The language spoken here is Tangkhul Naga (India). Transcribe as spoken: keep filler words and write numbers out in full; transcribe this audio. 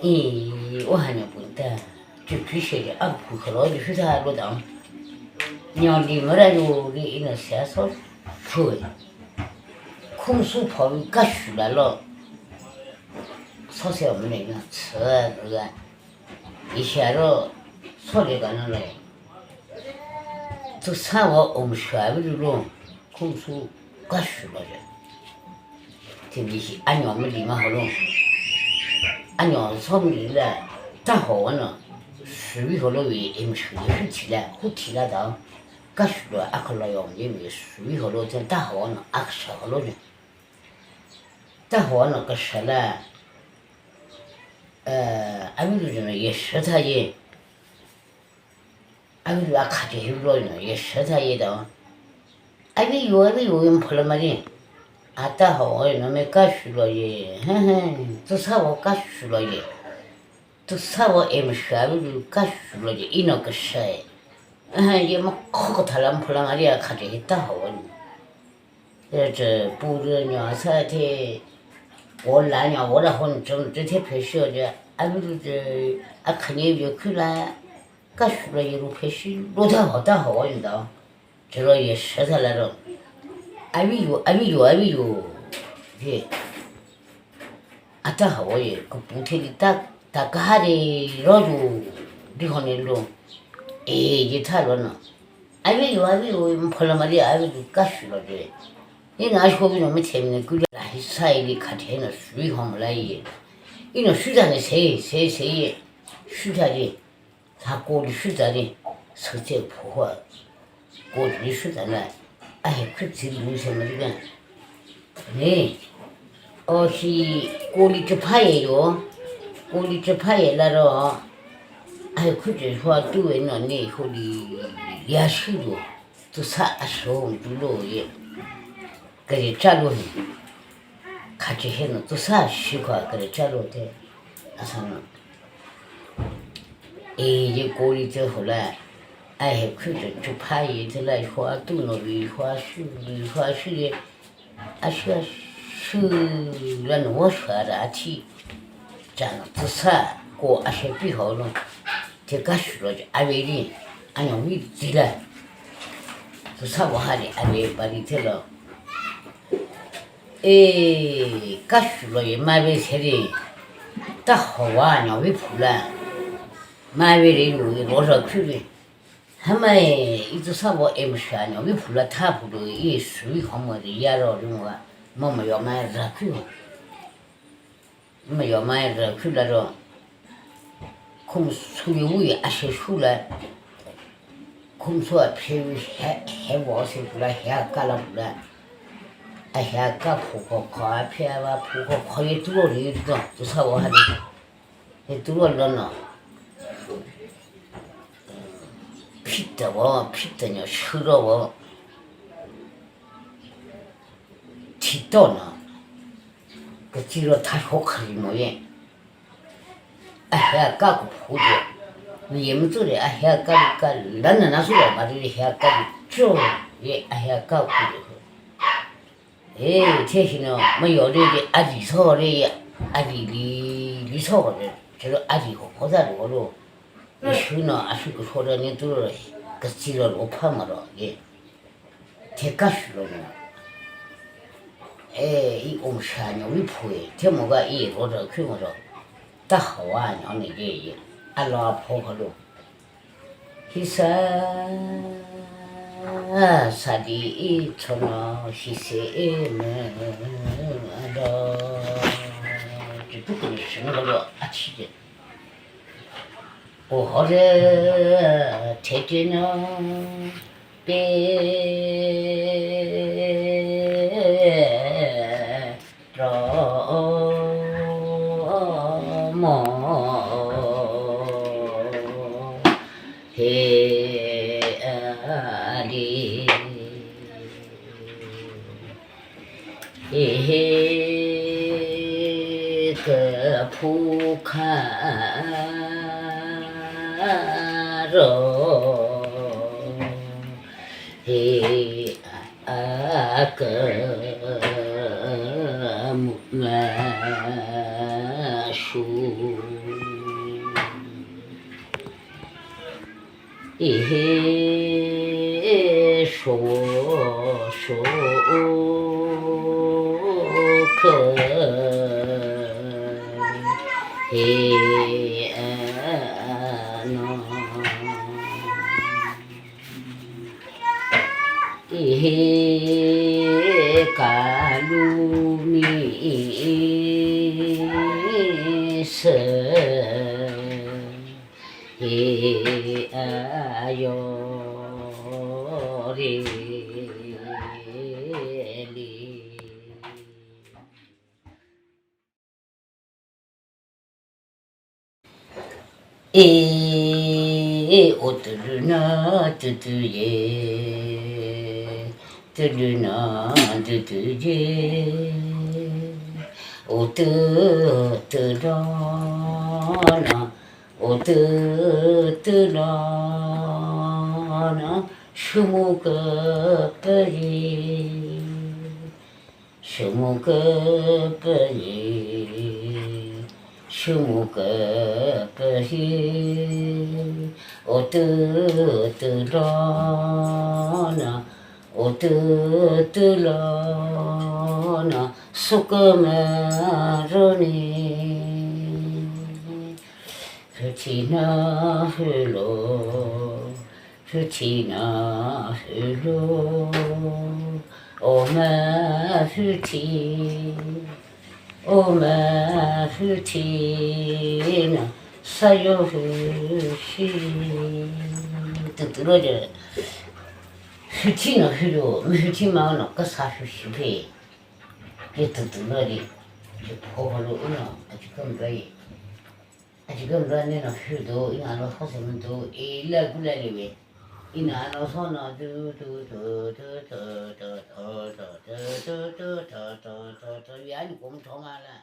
I, o hanya punta. Chukri she a phu khalo di shuta lo dang. Nyali mara yo di ina sia so. Phu. Khumsu phawi kashu la lo. So se mune na. Tsa ga. Isharo. So le ga na lo. Tusa wa om shwa bi lo. Khumsu kashu lo je. Thimli hi anyo mali ma holo. Anyo somli la ta ho no. Shui holo wi em shui hu thila, hu thila da. Kashu lo akha lo yong ye mi shui holo ten ta ho no aksha holo ne. Ta ho no kasha la. Eh, ami lu no ye sha ta ye. Avilu akha je hivlo ino, ye sha ta ye da. Aviyu, aviyu yam phala mari. Ata ho ino me kashu lo ye. He he, tusa wo kashu lo ye. Tusa wo em sha avilu kashu lo ye. Ino kasha ye. He, ye ma kho ka thalam phala mari akha je hita ho ino. Eche pure nya sa the, ola nya ola hon chom te the phesho je, abiru je, akhane yo khula, kashu la yiru pheshi, lo ta ho ta ho yin da. Chero ye sha ta la ro. Abiyu, abiyu, abiyu. Je. Ata hawa ye, kapu theli ta, ta kahari roju, di hone lo. E, ye tha lo na. Aviyu, aviyu, mphala mari aviyu kashu lo de. Ina asho bi no me them ne kula hi sai li khat he na shui hom la ye. Ina shu ta ne se, se, se ye. Shu ta ye. Thako li shu ta ne. Sa se phu hwa. Ko li shu ta na. A he kut si lu se ma li ga. Ne. O hi ko li chapha ye yo. Ko li chapha ye la ro. A he kut je hwa tu we no ne ko li ya shu lo. Tusa asho tu lo ye. Kare cha lo ni. Khachi he no tusa shi kha kare cha lo te. Asa no. E ye ko li te ho la. A he khu te chu pha ye te la hua tu no ri hua shu ri hua shu ye. A shu a shu la no wo shu a ra thi. Cha no tusa ko a she pi ho lo. Te kashu lo je, a ve li, a nyong mi zi la. Tusa wa ha li, a ve pa li te lo. E, kashu lo ye ma ve se li. Ta ho wa nyong mi phu la. Ma ve li lu ye lo lo khu li. Ha ma e, i tusa wa em sha nyong mi phu la ta phu lo ye shui ho ma li ya lo lu wa. Ma ma yo ma ra khu. Mayo mai ra khu la ro. Khumsu yu wi a she shu la. Khumsu a phe wi he, he wo se khu la, he a ka la khu la. A he a ka phu ko ko a phe a wa phu ko ko ye tu lo ni tu, tusa wo ha ni. Ye tu lo lo no. Phit ta wo, phit ta nyo shu lo wo. Thito na, kachiro thasho khari mo ye. A he a ka ku phu de. Mi ye mu tu de, a he a ka ka, lan na na su lo ma de, he a ka ku cho ye, a he a ka ku de. E, the shi no, ma yo de de, a li so de ye, a li li, li so de. Chiro a li ho ho da lo lo. Shu no, a shu ku so de ni tu lo, kachiro lo pha ma lo ye. Te kashu lo no. E, i om sha nyo wi phu e, te mo ga i ro ro khu mo ro. Ta hawa nyo ne ge ye. A lo a pho kha lo. Hi sa, sa di i cho no, hi se e me, a lo. Te tu ku ni shu no lo, a chi de. O ho re, te te no, pe, ro, mo, he, a, li. He ka phu kha ro. He a ka mu nga shu. Ihi sho sho kha hi ano. Ihi kalu mi se hi ayo ri li. E, o tuluna tutuye, tuluna tutuye, o tu tulona, o tu tulona, shumu kapaye. Shumu kapaye, shumu kapaye, o tu tulona, o tu tulona, sukamarone. Huthina hulo, huthina hulo, oma huthi, oma huthina sayo huthi. Tutulo de. Huthina hulo, mahuthi mano kasa huthi phe. Ye tutulo de. Ye pho lo uno, achi kam bai. Achi kam rāni na hudo, ina lo hosa mudo, e la gula liwe. Ina lo so na du du du du du du du du du du du du du du du du du, yani kum thonga la.